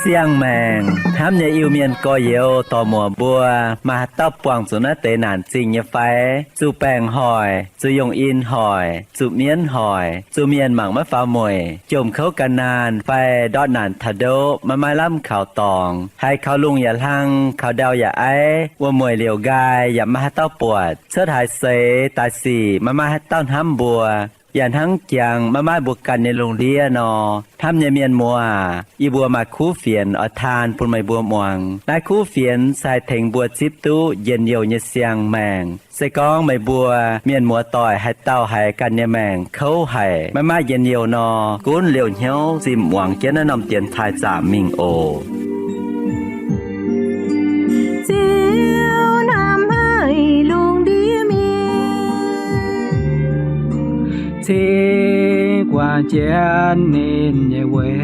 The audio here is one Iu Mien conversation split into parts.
Siang-maengc hnamv nyei Iu-Mienh gorx-youz dorc-muoc mbuo, maaih haaix dauh buangh zuqc naaiv deix naanc zingh nyei fai? Zuqc baengc hoic, zuqc yongh in hoic, zuqc mienv hoic, zuqc mienh mangc maiv faaux mueic, jomc kouv gan naanh fai ndortv naanc taux ndoqv maiv maaih lamh kaux dorngx, haiz kaux lungh yaac hlang, kaux ndau yaac aiv, wuom-mueic liouc nqaai yaac maiv maaih haaix dauh buatc, cuotv haaix seix daaih sic maiv maaih haaix dauh hnamv mbuo, yaac hnangv jangx maiv maaih mbuo ganh nyei lungh ndiev nor, hnamv nyei mienh muoz aac, yie mbuo maaih kuv fienx oix taan bun meih mbuo muangx. Naaiv kuv fienx se haih tengx mbuo zipv duqv njien-youh nyei siang-maengc. Se gorngv meih mbuo mienh muoz-doic haaix dauh haiz ganh nyei maengc kouv haic, maiv maaih njien-youh nor, gunv liouh hnyouv zinh muangx jienv naaiv norm dienx taaih zaamc mingh oc. Ziouv hnamv haic lungh ndiev mienh, cingx guangc jienv ninh nyei weic,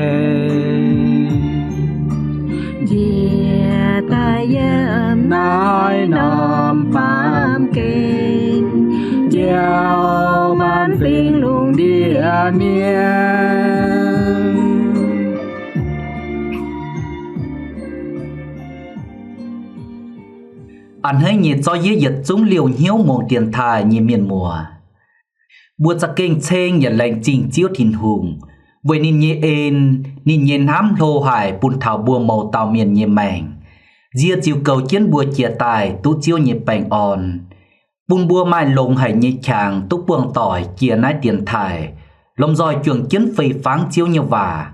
njiec daaih yiem naaiv norm baamh gen, njoux maanc fingx lungh ndiev mienh. A'hneiv nyei zorqv yiev yietc zungv liouh hnyouv muangx dienx taaih nyei mienh muoz, mbuo za'gengh ceng yaac laengz zingh Ziouv Tin-Hungh weic ninh nyei en, ninh nyei hnamv hlo haic bun taux mbuo mouz dauh mienh nyei maengc, nzie ziux goux jienv mbuo jiex daaih duqv Ziouv nyei baengh orn, bun mbuo maaih longx haic nyei qangx duqv buangh doic jiex naaiv dienx taaih, lomh nzoih juangc jienv fei fangv Ziouv nyei waac,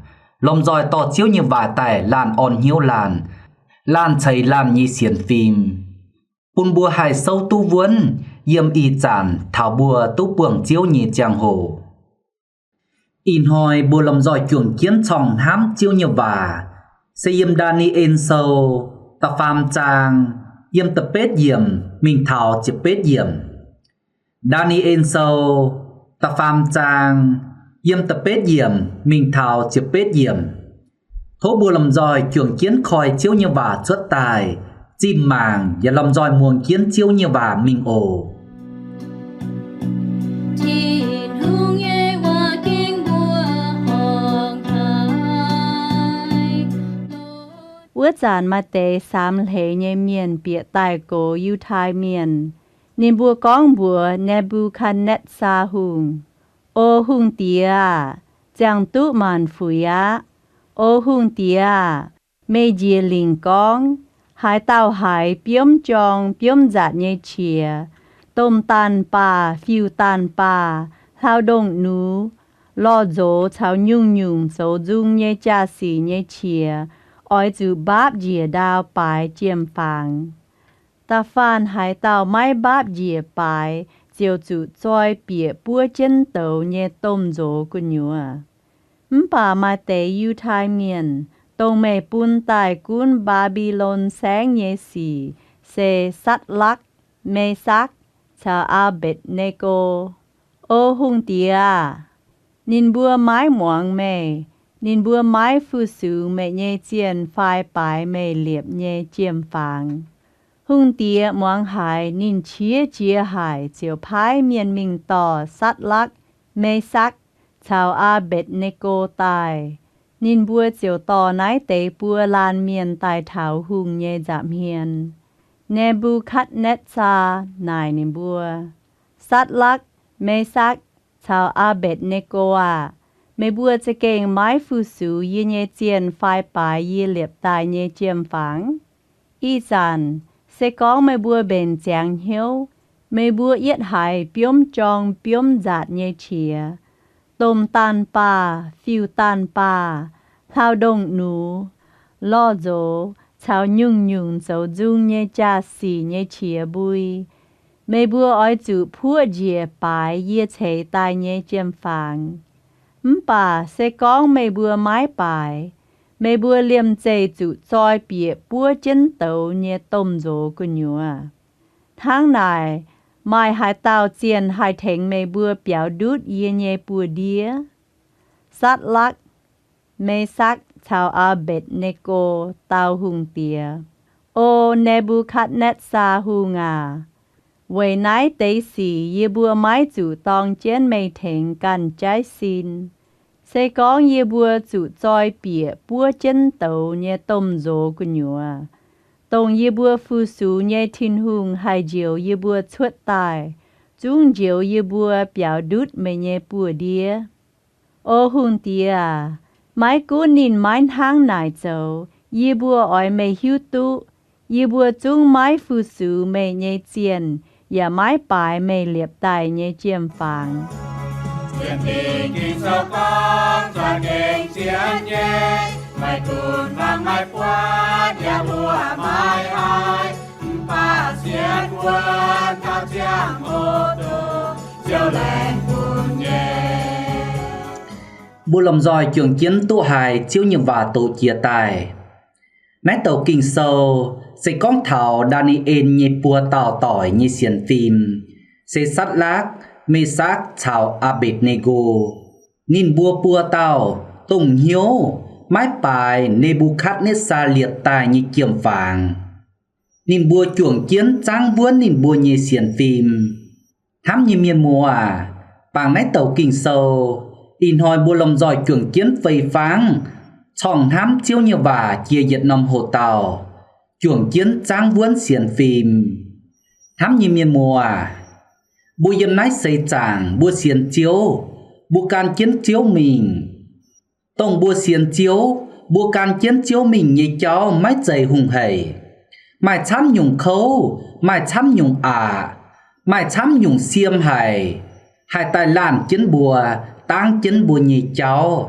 lomh nzoih dorh Ziouv nyei waac daaih laanh orn hnyouv laanh, laanh ceix laanh nyei sienx fim, bun mbuo haih souv duqv wuonv yiem ih zanc taux mbuo duqv buangh Ziouv nyei ziangh hoc. Ih hnoi mbuo lomh nzoih juangc jienv corngh hnamv Ziouv nyei waac se yiem Ndaa^ni^en Sou da'faam zaang, yiem da'betv yiemc mingh taux ziepc betv yiemc. Ndaa^ni^en Sou da'faam zaang, yiem da'betv yiemc mingh taux ziepc betv yiemc. Tov mbuo lomh nzoih juangc jienv koi Ziouv nyei waac cuotv daaih, zinh mangc yaac lomh nzoih muangx jienv Ziouv nyei waac mingh oc. Tin-Hungh nyei waac ging mbuo horngc haic. Wuov zanc maaih deix samx hleix nyei mienh bieqc daaih gox Yiutai Mienh. Ninh mbuo gorngv mbuox Ne^mbu^katv^netv^saa Hungh, O hungh diex aah! Ziangh duqv maanc fuix aqv. O hungh diex aah! Meih njiec lingc gorngv, haaix dauh haiz biomv jorng biomv nzatc nyei qiex, domh daanh baah, fiuv-daanh baah, hlauv-ndongh nux, lorh nzox caux nyungc-nyungc zoux nzung nyei jaa-sic nyei qiex oix zuqc mbaapv njiec ndau baaix jiem-fangx. Da'faanh haaix dauh maiv mbaapv njiec baaix ziouc zuqc zoi bieqc buov jienv douz nyei domh nzox gu'nyuoz. Mv baac maaih deix Yiutai Mienh, dongh meih bun daaih gunv Mbaa^mbi^lon Saengv nyei sic, se Satc^lakv, Me^sakv caux Aa^mbetc^ne^go. O hungh diex aah! Ninh mbuo maiv muangx meih. Ninh mbuo maiv fu-sux meih nyei zienh fai baaix meih liepc nyei jiem-fangx. Hungh diex muangx haiz, ninh qiex jiez haic ziouc paaiv mienh mingh dorh Satc^lakv, Me^sakv caux Aa^mbetc^ne^go daaih. Ninh mbuo ziouc dorh naaiv deix buo laanh mienh daaih taux hungh nyei nza'hmien. Ne^mbu^katv^netv^saa naaic ninh mbuo, Satc^lakv, Me^sakv caux Aa^mbetc^ne^go aah! Meih mbuo za'gengh maiv fu-sux yie nyei zienh fai baaix yie liepc daaih nyei jiem-fangx? Ih zanc se gorngv meih mbuo mbenc ziangx hnyouv, meih mbuo yietv haiz biomv jorng biomv nzatc nyei qiex, domh daanh baah, fiuv-daanh baah, hlauv-ndongh nux, lorh nzox caux nyungc-nyungc zoux nzung nyei jaa-sic nyei qiex mbui, meih mbuo oix zuqc puoqv njiec baaix yie ceix daaih nyei jiem-fangx. Mv baac se gorngv meih mbuo maiv baaix, meih mbuo liemh zeih zuqc zoi bieqc buov jienv douz nyei domh nzox gu'nyuoz. Hnangv naaic, maaih haaix dauh zienh haih tengx meih mbuo biaux ndutv yie nyei buoz-ndiev? Satc^lakv, Me^sakv caux Aa^mbetc^ne^go dau hungh diex, O Ne^mbu^katv^netv^saa Hungh aac, weic naaiv deix sic yie mbuo maiv zuqc dorng jienv meih tengx ganh jaiv sin. Se gorngv yie mbuo zuqc zoi bieqc buov jienv douz nyei domh nzox gu'nyuoz, dongh yie mbuo fu-sux nyei Tin-Hungh haih njoux yie mbuo cuotv daaih, zungv njoux yie mbuo biaux ndutv meih nyei buoz-ndiev. O hungh diex aac, maiv gunv ninh maiv hnangv naaic zoux, yie mbuo oix meih hiuv duqv, yie mbuo zungv maiv fu-sux meih nyei zienh yaac maiv baaix meih liepc daaih nyei jiem-fangx. Sienx Fim Ging-Sou gorngv, Za'gengh sienx nyei, maiv gunv fangx maiv buatc, yaac mbuo maiv haih, mv baac sienx wuonv taux ziangh hoc dongh Ziouv laengz bun nyei. Mbuo lomh nzoih juangc jienv duqv haiz Ziouv nyei waac doqc jiex daaih. Naaiv douc Ging-Sou se gorngv taux Ndaa^ni^en nyei buo dauh doic nyei sienx fim, se Satc^lakv, Me^sakc caux Aa^mbetc^ne^go. Ninh mbuo buo dauh dongh hnyouv maiv baaix Ne^mbu^katv^netv^saa liepc daaih nyei jiem-fangx. Ninh mbuo juangc jienv zaangv wuonv ninh mbuo nyei sienx fim. Hnamv nyei mienh muoz aac, bangc naaiv douc Ging-Sou, ih hnoi mbuo lomh nzoih juangc jienv fei fangv corngh hnamv Ziouv nyei waac jiex yietc norm hoc dauh, juangc jienv zaangv wuonv sienx fim. Hnamv nyei mienh muoz aac, mbuo yiem naaiv seix zaangc mbuo sienx Ziouv, mbuo gan jienv Ziouv mingh. Dongh mbuo sienx Ziouv, mbuo gan jienv Ziouv mingh nyei jauv maiv zeiz hungh hec. Maaih camv nyungc kouv, maaih camv nyungc aqc, maaih camv nyungc siem haic, haih daaih laanh jienv mbuo, dangv jienv mbuo nyei jauv.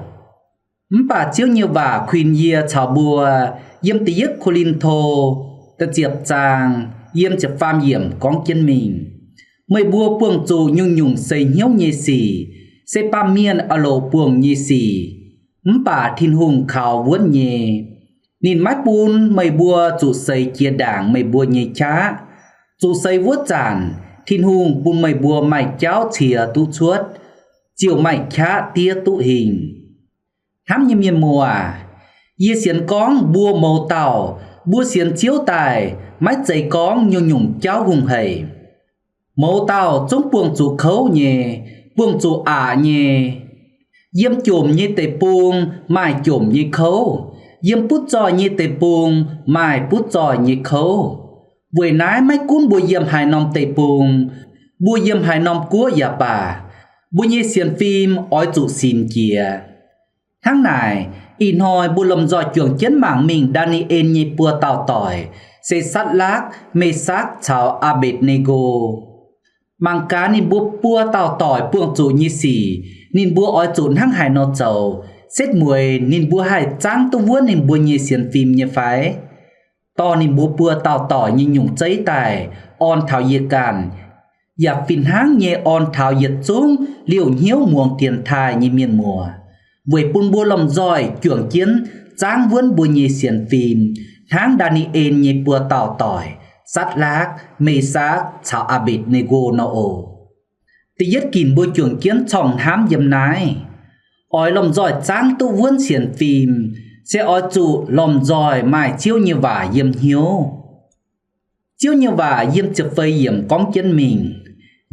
Mv baac Ziouv nyei waac kuinx yie caux mbuo yiem Da'yietv Ko^lin^to da'ziepc zaang yiem ziepc faam yiemc gorngv jienv mingh, meih mbuo buangh zuqc nyungc-nyungc seix hnyouv nyei sic, se baamh mienh aah loc buangh nyei sic. Mv baac Tin-Hungh kaux wuonv nyei. Ninh maiv bun meih mbuo zuqc seix jiex ndaangc meih mbuo nyei qaqv. Zuqc seix wuov zanc, Tin-Hungh bun meih mbuo maaih jauv ciex duqv cuotv, ziouc maaih qaqv diev duqv hingh. Hnamv nyei mienh muoz aac, yie sienx gorngv mbuo mouz dauh, mbuo sienx Ziouv daaih maiv zeiz gorngv nyungc-nyungc jauv hungh hec. Mouz dauh zungv buangh zuqc kouv nyei, buangh zuqc aqc nyei. Yiem jomc nyei deic-bung maaih jomc nyei kouv, yiem butv zoih nyei deic-bung maaih butv zoih nyei kouv. Weic naaiv maiv gunv mbuo yiem haaix norm deic-bung, mbuo yiem haaix norm guoqv yaac baac, mbuo nyei sienx fim oix zuqc sinx jiex. Hnangv naaic, ih hnoi mbuo lomh nzoih juangc jienv mangc mingh Ndaa^ni^en nyei buo dauh doic, se Satc^lakv, Me^sakc caux Aa^mbetc^ne^go. Mangc gaax ninh mbuo buo dauh doic buangh zuqc nyei sic, ninh mbuo oix zuqc hnangv haaix nor zoux, setv mueiz ninh mbuo haih zaangv duqv wuonv ninh mbuo nyei sienx fim nyei fai? Dorh ninh mbuo buo dauh doic nyei nyungc zeiv daaih orn taux yie ganh, yaac fih hnangv nyei orn taux yietc zungv liouh hnyouv muangx dienx taaih nyei mienh muoz, weic bun mbuo lomh nzoih juangc jienv zaangv wuonv mbuo nyei sienx fim, hnangv Ndaa^ni^en nyei buo dauh doic, Satc^lakv, Me^sakc caux Aa^mbetc^ne^go nor oc. Da'yietv ginc mbuo juangc jienv corngh hnamv yiem naaiv. Oix lomh nzoih zaangv duqv wuonv sienx fim, se oix zuqc lomh nzoih maaih Ziouv nyei waac yiem hnyouv. Ziouv nyei waac yiem ziepc feix yiemc gorngv jienv mingh,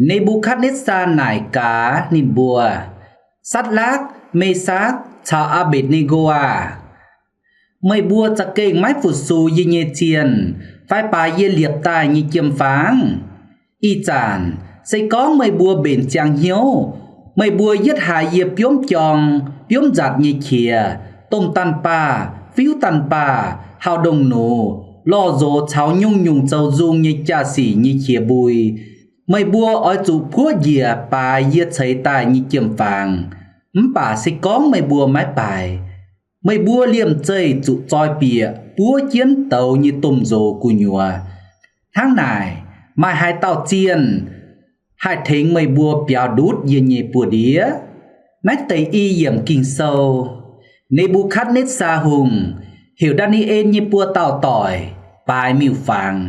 Ne^mbu^katv^netv^saa naaic gaax ninh mbuo, Satc^lakv, Me^sakc caux Aa^mbetc^ne^go aah! Meih mbuo za'gengh maiv fu-sux yie nyei zienh fai baaix yie liepc daaih nyei jiem-fangx? Ih zanc se gorngv meih mbuo mbenc ziangx hnyouv, meih mbuo yietv haiz yie biomv jorng, biomv nzatc nyei qiex, domh daanh baah, fiuv daanh baah, hauh ndongh nux, lorh nzox caux nyungc-nyungc zoux nzung nyei jaa-sic nyei qiex mbui, meih mbuo oix zuqc puoqv njiec baaix yie ceix daaih nyei jiem-fangx. Mv baac se gorngv meih mbuo maiv baaix, meih mbuo liemh zeih zuqc zoi bieqc buov jienv douz nyei domh nzox gu'nyuoz. Hnangv naaic, maaih haaix dauh zienh haih tengx meih mbuo biaux ndutv yie nyei buoz-ndiev? Naaiv deix i yiemc Ging-Sou, Ne^mbu^katv^netv^saa Hungh heuc Ndaa^ni^en nyei buo dauh doic baaix miuc-fangx.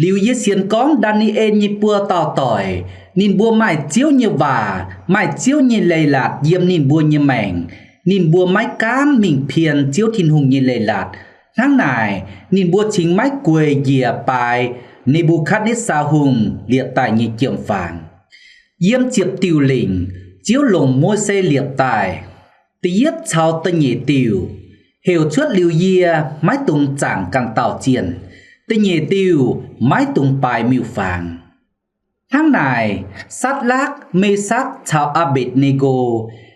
Liuz yie sienx gorngv Ndaa^ni^en nyei buo dauh doic ninh mbuo maaih Ziouv nyei waac, maaih Ziouv nyei leiz-latc yiem ninh mbuo nyei maengc, Ninh mbuo maiv gaamv mingh pien Ziouv Tin-Hungh nyei leiz-latc. Hnangv naaic, ninh mbuo cingx maiv gueic njiec baaix Ne^mbu^katv^netv^saa Hungh liepc daaih nyei jiem-faangx. Yiem ziepc diuh lingc, Ziouv longc Mose liepc daaih. Da'yietv caux da'nyeic diuh, heuc cuotv liuz yie maiv dungx zaangc ganh dauh zienh. Da'nyeic diuh, maiv dungx baaix miuc-fangx. Hnangv naaic, Satv^lakv, Me^sakv caux Aa^mbetc^ne^go,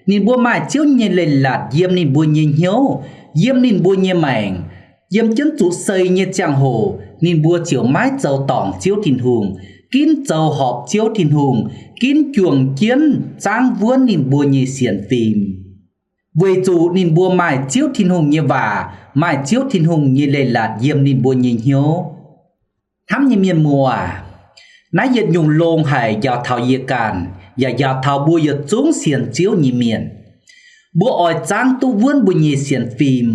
ninh mbuo maaih Ziouv nyei leiz-latc yiem ninh mbuo nyei hnyouv, yiem ninh mbuo nyei maengc, yiem jienv zuqc sei nyei ziangh hoc ninh mbuo ziouc maiv zoux dorngc Ziouv Tin-Hungh, ginv zoux horpc Ziouv Tin-Hungh, ginv juangc jienv zaangv wuonv ninh mbuo nyei sienx fim. Weic zuqc ninh mbuo maaih Ziouv Tin-Hungh nyei waac, maaih Ziouv Tin-Hungh nyei leiz-latc yiem ninh mbuo nyei hnyouv. Hnamv nyei mienh muoz, naaiv yietc nyungc longx haic njaaux taux yie ganh, yaac njaaux taux mbuo yietc zungv sienx Ziouv nyei mienh. Mbuo oix zaangv duqv wuonv mbuo nyei sienx fim.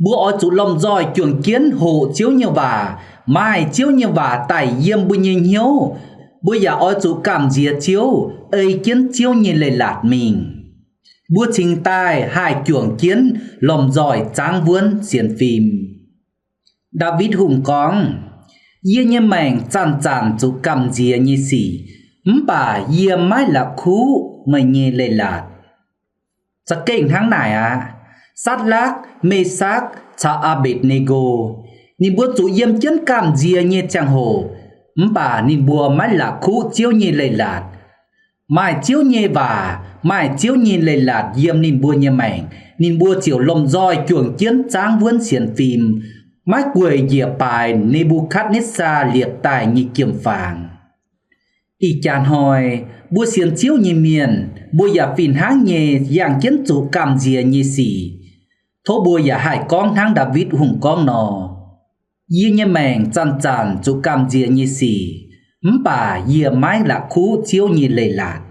Mbuo oix zuqc lomh nzoih juangc jienv hoqc Ziouv nyei waac, maaih Ziouv nyei waac daaih yiem mbuo nyei hnyouv. Mbuo yaac oix zuqc gamh nziex Ziouv, ei jienv Ziouv nyei leiz-latc mingh. Mbuo cingx daaih haih juangc jienv lomh nzoih zaangv wuonv sienx fim. Ndaawitv Hungh gorngv, Yie nyei maengc zanc-zanc zuqc gamh nziex nyei sic, mv baac yie maiv la'kuqv meih nyei leiz-latc. Za'gengh hnangv naaic aqv. Satv^lakv, Me^sakv caux Aa^mbetc^ne^go, ninh mbuo zuqc yiem jienv gamh nziex nyei ziangh hoc, mv baac ninh mbuo maiv la'kuqv Ziouv nyei leiz-latc. Maaih Ziouv nyei waac, maaih Ziouv nyei leiz-latc yiem ninh mbuo nyei maengc, ninh mbuo ziouc lomh nzoih juangc jienv zaangv wuonv sienx fim, maiv gueic njiec baaix Ne^mbu^katv^netv^saa liepc daaih nyei jiem-faangx. Ih jaax hnoi, mbuo sienx Ziouv nyei mienh, mbuo yaac fih hnangv nyei yangh jienv zuqc gamh nziex nyei sic. Tov mbuo yaac haih gorngv hnangv Ndaawitv Hungh gorngv nor, Yie nyei maengc zanc-zanc zuqc gamh nziex nyei sic, mv baac yie maiv la'kuqv Ziouv nyei leiz-latc.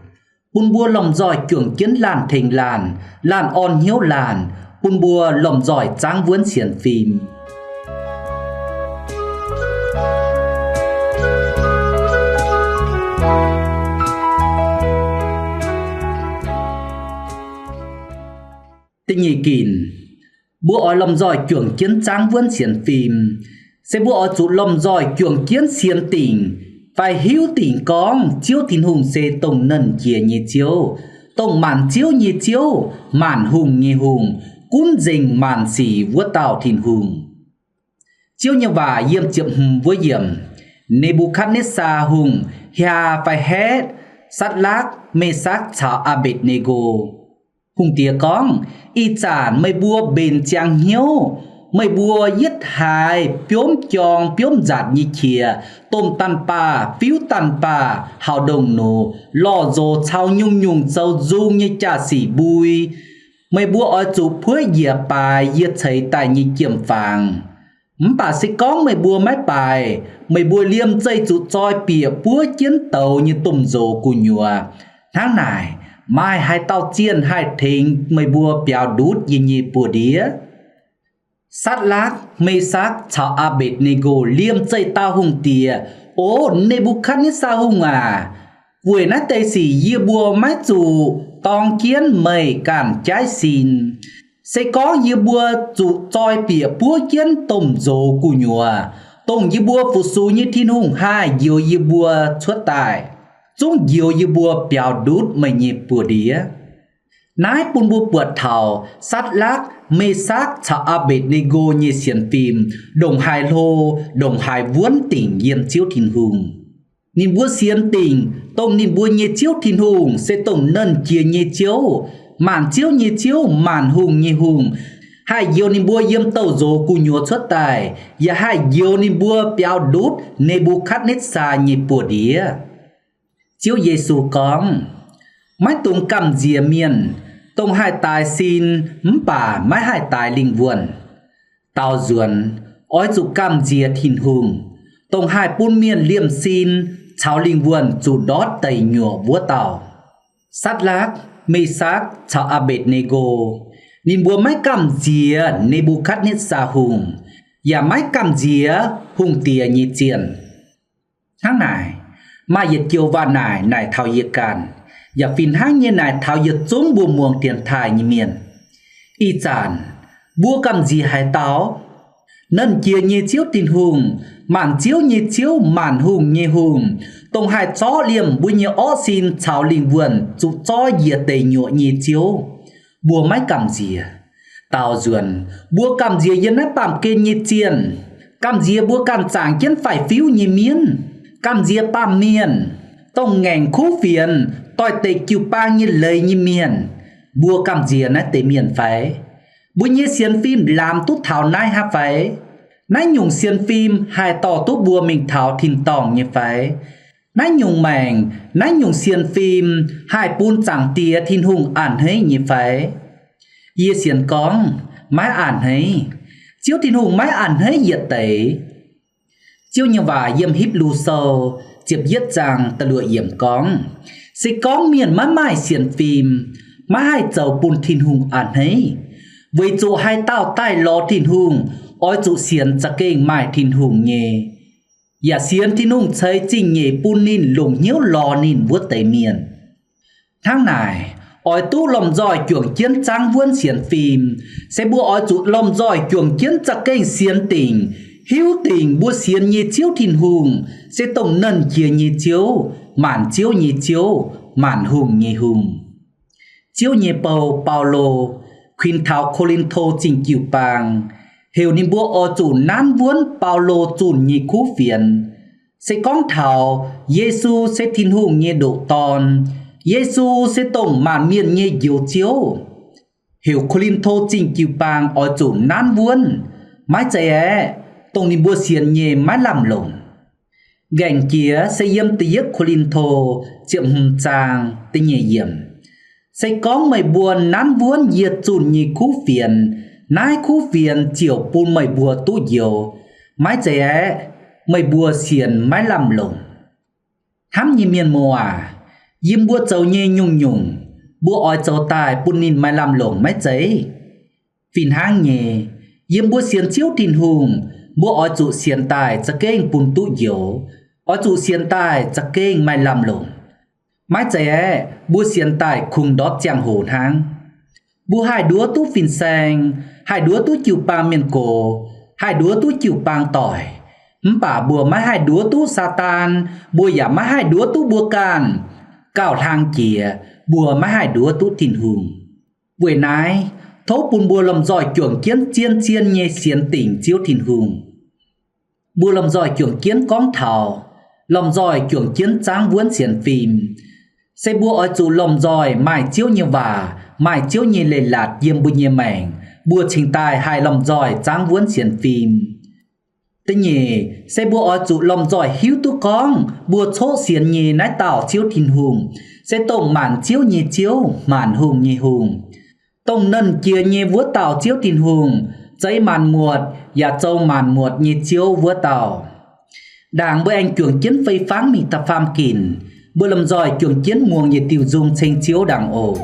Bun mbuo lomh nzoih juangc jienv laanh tengx laanh, laanh orn hnyouv laanh, bun mbuo lomh nzoih zaangv wuonv sienx fim. Da'nyeic ginc, mbuo oix lomh nzoih juangc jienv zaangv wuonv sienx fim, se mbuo oix zuqc lomh nzoih juangc jienv sienx dingc fai hiuv dingc gorngv Ziouv Tin-Hungh se dongh Nernh Jiex nyei Ziouv, dongh maanc ziouv nyei Ziouv, maanc hungh nyei Hungh, gunv nzengc maanc sic wuov dauh Tin-Hungh. Ziouv nyei waac yiem ziepc hmz wuov yiemc, Ne^mbu^katv^netv^saa Hungh hiaa fai haeqv Satv^lakv, Me^sakv caux Aa^mbetc^ne^go. Hungh diex gorngv, Ih zanc meih mbuo mbenc ziangx hnyouv, meih mbuo yietv haiz biomv jorng biomv nzatc nyei qiex, domh daanh baah, fiuv daanh baah, hauc ndongc nuc, lorh nzox caux nyungc-nyungc zoux nzung nyei jaa-sic mbui. Meih mbuo oix zuqc puov njiec baaix yie ceix daaih nyei jiem-faangx. Mv baac se gorngv meih mbuo maiv baaix, meih mbuo liemh zeih zuqc zoi bieqc buov jienv douz nyei domh nzox gu'nyuoz. Hnangv naaic, maaih haaix dauh zienh haih tengx meih mbuo biaux ndutv yie nyei buoz-ndiev? Satv^lakv, Me^sakv caux Aa^mbetc^ne^go liemh zeih dau hungh diex, O Ne^mbu^katv^netv^saa Hungh aac, weic naaiv deix sic yie mbuo maiv zuqc dorng jienv meih ganh jaaiv sin. Se gorngv yie mbuo zuqc zoi bieqc buov jienv domh nzox gu'nyuoz, dongh yie mbuo fu-sux nyei Tin-Hungh haih njoux yie mbuo cuotv daaih, zungv njoux yie mbuo biaux ndutv meih nyei buoz-ndiev. Naaiv bun mbuo buatc taux Satv^lakv, Me^sakv caux Aa^mbetc^ne^go nyei sienx fim ndongc haaix hlo, ndongc haaix wuonv dingc yiem Ziouv Tin-Hungh. Ninh mbuo sienx dingc dongh ninh mbuo nyei Ziouv Tin-Hungh se dongh Nernh Jiex nyei Ziouv, maanc ziouv nyei Ziouv, maanc hungh nyei Hungh, haih njoux ninh mbuo yiem douz-nzox gu'nyuoz cuotv daaih, yaac haih njoux ninh mbuo biaux ndutv Ne^mbu^katv^netv^saa nyei buoz-ndiev. Ziouv Yesu gorngv, Maiv dungx gamh nziex mienh, dongh haih daix sin mv baac maiv haih daix lingh wuonh. Daaux nzuonx, oix zuqc gamh nziex Tin-Hungh, dongh haih bun mienh liemh sin caux lingh wuonh zuqc ndortv deic nyuoqc wuov dauh. Satv^lakv, Me^sakv caux Aa^mbetc^ne^go, ninh mbuo maiv gamh nziex Ne^mbu^katv^netv^saa Hungh, yaac maiv gamh nziex hungh diex nyei zienh. Hnangv naaic, maaih yietc joux waac naaic naaic taux yie ganh, yaac fih hnangv nyei naaic taux yietc zungv mbuo muangx dienx taaih nyei mienh. Ih zanc mbuo gamh nziex haaix dauh? Nernh Jiex nyei Ziouv Tin-Hungh, maanc ziouv nyei Ziouv, maanc hungh nyei Hungh, dongh haih zorqv liemh mbuo nyei orqv sin caux lingh wuonh zuqc zorv njiec deic nyuoqc nyei Ziouv, mbuo maiv gamh nziex. Daaux nzuonx, mbuo gamh nziex yiem naaiv baamh gen nyei zienh, gamh nziex mbuo ganh zaangc jienv faix-fiuv nyei mienv, gamh nziex baamh mienh, dongh ngaengc kuv fienx, doix-dekc jiu-baang nyei leiz nyei mienh. Mbuo gamh nziex naaiv deix mienh fai? Mbuo nyei sienx fim laamz duqv taux naaiv hnangv fai? Naaiv nyungc sienx fim haih dorh duqv mbuo mingh taux tin-dorngh nyei fai? Naaiv nyungc maengc, naaiv nyungc sienx fim haih bun Zaangc Diex Tin-Hungh a'hneiv nyei fai? Yie sienx gorngv maiv a'hneiv. Ziouv Tin-Hungh maiv a'hneiv yietc deix. Ziouv nyei waac yiem Hipv^lu Sou ziepc yietv zaang da'luoqc yiemc gorngv, se gorngv mienh maiv maaih sienx fim, maiv haih zoux bun Tin-Hungh a'hneiv. Weic zuqc haaix dauh daaih lorz Tin-Hungh, oix zuqc sienx za'gengh maaih Tin-Hungh nyei, yaac sienx Tin-Hungh ceix zingh nyeic bun ninh longc hnyouv lorz ninh wuov deix mienh. Hnangv naaic, oix duqv lomh nzoih juangc jienv zaangv wuonv sienx fim, se mbuo oix zuqc lomh nzoih juangc jienv za'gengh sienx dingc, hiuv dingc mbuo sienx nyei Ziouv Tin-Hungh se dongh Nernh Jiex nyei Ziouv, maanc ziouv nyei Ziouv, maanc hungh nyei Hungh. Ziouv nyei bou, Baulo, kuinx taux Ko^lin^to Zingh Jiu-Baang, heuc ninh mbuo oix zuqc nanv wuonv Baulo zunh nyei kuv fienx. Se gorngv taux Yesu se Tin-Hungh nyei ndoqc Dorn, Yesu se dongh maanc mienh nyei Njoux Ziouv, heuc Ko^lin^to Zingh Jiu-Baang oix zuqc nanv wuonv, maiv zeiz aeqv, dongh ninh mbuo sienx nyei maiv lamh longc. Nqaengc jiex se yiem Da'yietv Ko^lin^to ziepc hmz zaang da'nyeic yiemc, se gorngv meih mbuo nanv wuonv yie zunh nyei kuv fienx, naaiv kuv fienx ziouc bun meih mbuo duqv njoux. Maiv zeiz aeqv, meih mbuo sienx maiv lamh longc. Hnamv nyei mienh muoz, yiem mbuo zoux nyei nyungc-nyungc, mbuo oix zoux daaih bun ninh maaih lamh longc maiv zeiz? Fih hnangv nyei, yiem mbuo sienx Ziouv Tin-Hungh, mbuo oix zuqc sienx daaih za'gengh bun duqv njoux, oix zuqc sienx daaih za'gengh maaih lamh longc. Maiv zeiz aeqv, mbuo sienx daaih kungx ndortv ziangh hoc hnangv. Mbuo haih nduov duqv fin-saeng, haih nduov duqv jiu-baang mienh gox, haih nduov duqv jiu-baang doic, mv baac mbuo maiv haih nduov duqv Saadaan, mbuo yaac maiv haih nduov duqv mbuo ganh. Gauh hlang jiex, mbuo maiv haih nduov duqv Tin-Hungh. Weic naaiv, tov bun mbuo lomh nzoih juangc jienv zien-zien nyei sienx dingc Ziouv Tin-Hungh. Mbuo lomh nzoih juangc jienv gorngv taux, lomh nzoih juangc jienv zaangv wuonv sienx fim, se mbuo oix zuqc lomh nzoih maaih Ziouv nyei waac, maaih Ziouv nyei leiz-latc yiem mbuo nyei maengc, mbuo cingx daaih haih lomh nzoih zaangv wuonv sienx fim. Da'nyeic, se mbuo oix zuqc lomh nzoih hiuv duqv gorngv mbuo coqv sienx nyei naaiv dauh Ziouv Tin-Hungh se dongh maanc ziouv nyei Ziouv, maanc hungh nyei Hungh, dongh Nernh Jiex nyei wuov dauh Ziouv Tin-Hungh, zeix maanc muotc yaac zoux maanc muotc nyei Ziouv wuov dauh. Ndaangc mbuo aengx juangc jienv fei fangv mingh da'faam ginc, mbuo lomh nzoih juangc jienv muangx yietc diuh nzung ceng Ziouv ndaangc oc.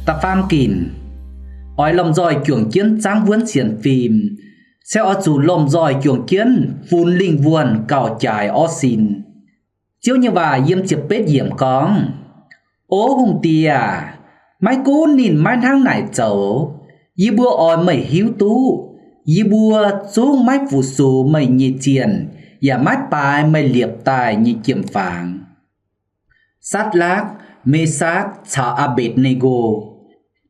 Da'faam ginc, oix lomh nzoih juangc jienv zaangv wuonv sienx fim, se oix zuqc lomh nzoih juangc jienv funx lingh wuonh gauh jaaix orqv sin. Ziouv nyei waac yiem ziepc betv yiemc gorngv, O hungh diex, maiv gunv ninh maiv hnangv naaic zoux, yie mbuo oix meih hiuv duqv. Yie mbuo zungv maiv fu-sux meih nyei zienh, yaac maiv baaix meih liepc daaih nyei jiem-fangx. Satv^lakv, Mesaakv caux Aa^mbetc^ne^ngo,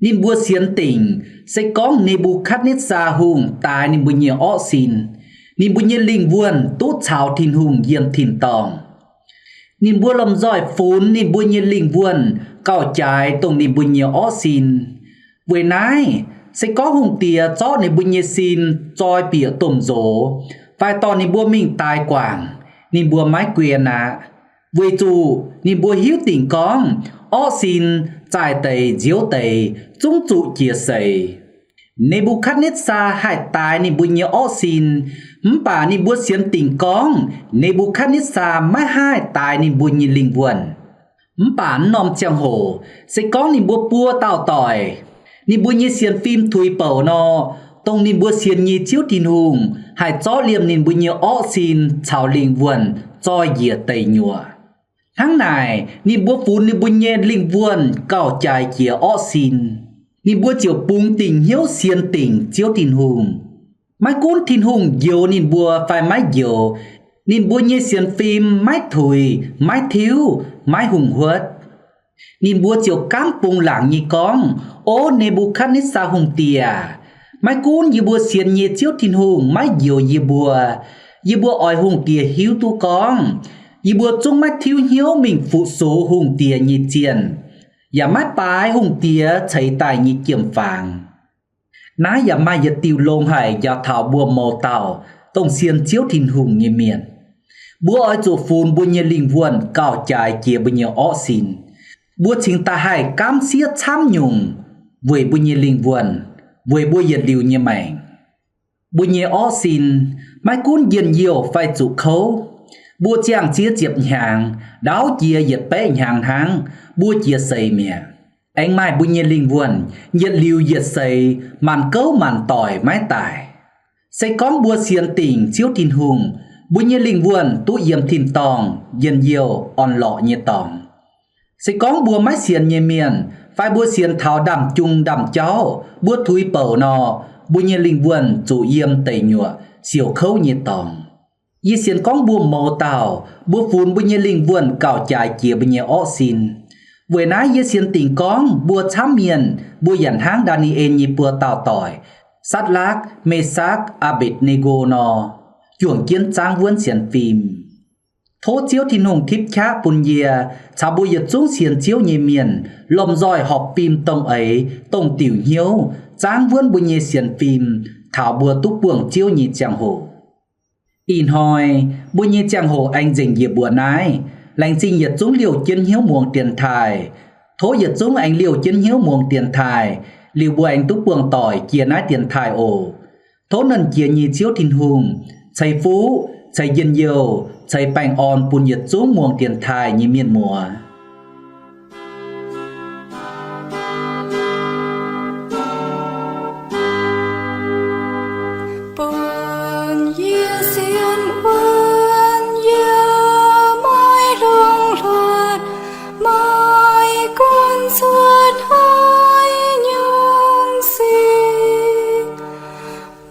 ninh mbuo sienx dingc se gorngv Ne^mbu^katv^netv^saa Hungh daaix ninh mbuo nyei orqv sin, ninh mbuo nyei lingh wuonh duqv caux Tin-Hungh yiem tin-dorngh. Ninh mbuo lomh nzoih funx ninh mbuo nyei lingh wuonh gauh jaaix dongh ninh mbuo nyei orqv sin. Weic naaiv, se gorngv hungh diex zorqv ninh mbuo nyei sin zoi bieqc domh nzox fai dorh ninh mbuo mingh daix guangc, ninh mbuo maiv guen aqv, weic zuqc ninh mbuo hiuv dingc gorngv orqv sin zaaic deix nziouv deix zungv zuqc jiex seix. Ne^mbu^katv^netv^saa haih daaix ninh mbuo nyei orqv sin, mv baac ninh mbuo sienx dingc gorngv Ne^mbu^katv^netv^saa maiv haih daaix ninh mbuo nyei lingh wuonh. Mv baac m'normh ziangh hoc se gorngv ninh mbuo buo dauh doic, ninh mbuo nyei sienx fim tuix bouc nor, dongh ninh mbuo sienx nyei Ziouv Tin-Hungh haih zorqv liemh ninh mbuo nyei orqv sin caux lingh wuonh zoi njiec deic nyuoqc. Hnangv naaic ninh mbuo funx ninh mbuo nyei lingh wuonh gauh jaaix jiex orqv sin. Ninh mbuo ziouc bungx dingc hnyouv sienx dingc Ziouv Tin-Hungh. Maiv gunv Tin-Hungh njoux ninh mbuo fai maiv njoux, ninh mbuo nyei sienx fim maiv tuix, maiv tiuv, maiv hungh huotv. Ninh mbuo ziouc gaamv bungx laangc nyei gorngv, O Ne^mbu^katv^netv^saa Hungh Diex, maiv gunv yie mbuo sienx nyei Ziouv Tin-Hungh maiv njoux yie mbuo, yie mbuo oix hungh diex hiuv duqv gorngv yie mbuo zungv maiv tiuv hnyouv mingh fu-sux hungh diex nyei zienh, yaac maiv baaix hungh diex ceix daaih nyei jiem-fangx. Naaiv yaac maaih yietc diuh longx haic njaaux taux mbuo mouz dauh dongh sienx Ziouv Tin-Hungh nyei mienh. Mbuo oix zuqc funx mbuo nyei lingh wuonh gauh jaaix jiex mbuo nyei orqv sin. Mbuo cingx daaih haih gaamv sieqv camv nyungc weic mbuo nyei lingh wuonh, weic mbuo yietc liuz nyei maengc. Mbuo nyei orqv sin, maiv gunv njien-youh fai zuqc kouv, mbuo ziangh ziex ziepc hnyangx, ndaauv jiex yietc baeqv hnyangx hnangv, mbuo jiex seix mi'aqv. Aengx maaih mbuo nyei lingh wuonh yietc liuz yietc seix maanc gouv maanc doic maiv daic. Se gorngv mbuo sienx dingc Ziouv Tin-Hungh, mbuo nyei lingh wuonh duqv yiem tin-dorngh njien-youh orn-lorqc nyei dorngx. Se gorngv mbuo maiv sienx nyei mienh fai mbuo sienx taux ndaamv-jung ndaamv-jauv, mbuo tuix bouc nor, mbuo nyei lingh wuonh zuqc yiem deic nyuoqc siouc kouv nyei dorngx. Yie sienx gorngv mbuo mouz dauh mbuo funx mbuo nyei lingh wuonh gauh jaaix jiex mbuo nyei orqv sin. Weic naaiv yie sienx dingc gorngv mbuo camv mienh mbuo yaac hnangv Ndaa^ni^en nyei buo dauh doic, Satv^lakv, Mesaakv, Aa^mbetc^ne^ngo nor, juangc jienv zaangv wuonv sienx fim. Tov Ziouv Tin-Hungh tipv qaqv bun yie caux mbuo yietc zungv sienx Ziouv nyei mienh lomh nzoih horpc fim dongh eix dongh diuc hnyouv zaangv wuonv mbuo nyei sienx fim taux mbuo duqv buangh Ziouv nyei ziangh hoc. Ih hnoi mbuo nyei ziangh hoc aengx nzengc yie mbuo naaiv. Laengz zingh yietc zungv liouh jienv hnyouv muangx dienx taaih. Tov yietc zungv aengx liouh jienv hnyouv muangx dienx taaih, liuz mbuo aengx duqv buangh doic jiex naaiv dienx taaih oc. Tov Nernh Jiex nyei Ziouv Tin-Hungh ceix fuqv, ceix njien-youh, ceix baengh orn bun yietc zungv muangx dienx taaih nyei mienh muoz. Bun yie sienx wuonv yie maiv longx hluotv, maiv gunv cuotv haiz nyungc sic,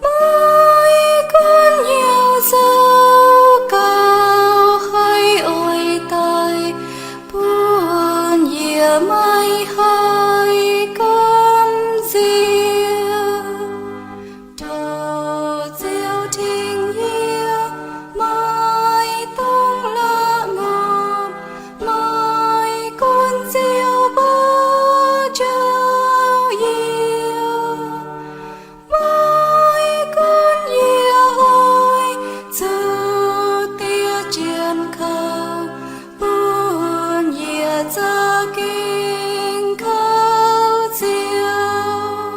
maiv gunv hnyouv zoux gauh haih oix daaih, bun yie maiv haih gamh nziex. Tov Ziouv tengx yie, maiv dungx la'maah, maiv gunv Ziouv mbuo njoux yie, maiv gunv yie oix zuqc diev jienv kouv, bun yie za'gengh kouv Ziouv.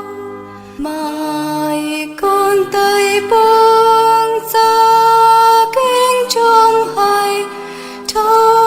Maiv gunv deic-bung za'gengh njongc haic, tov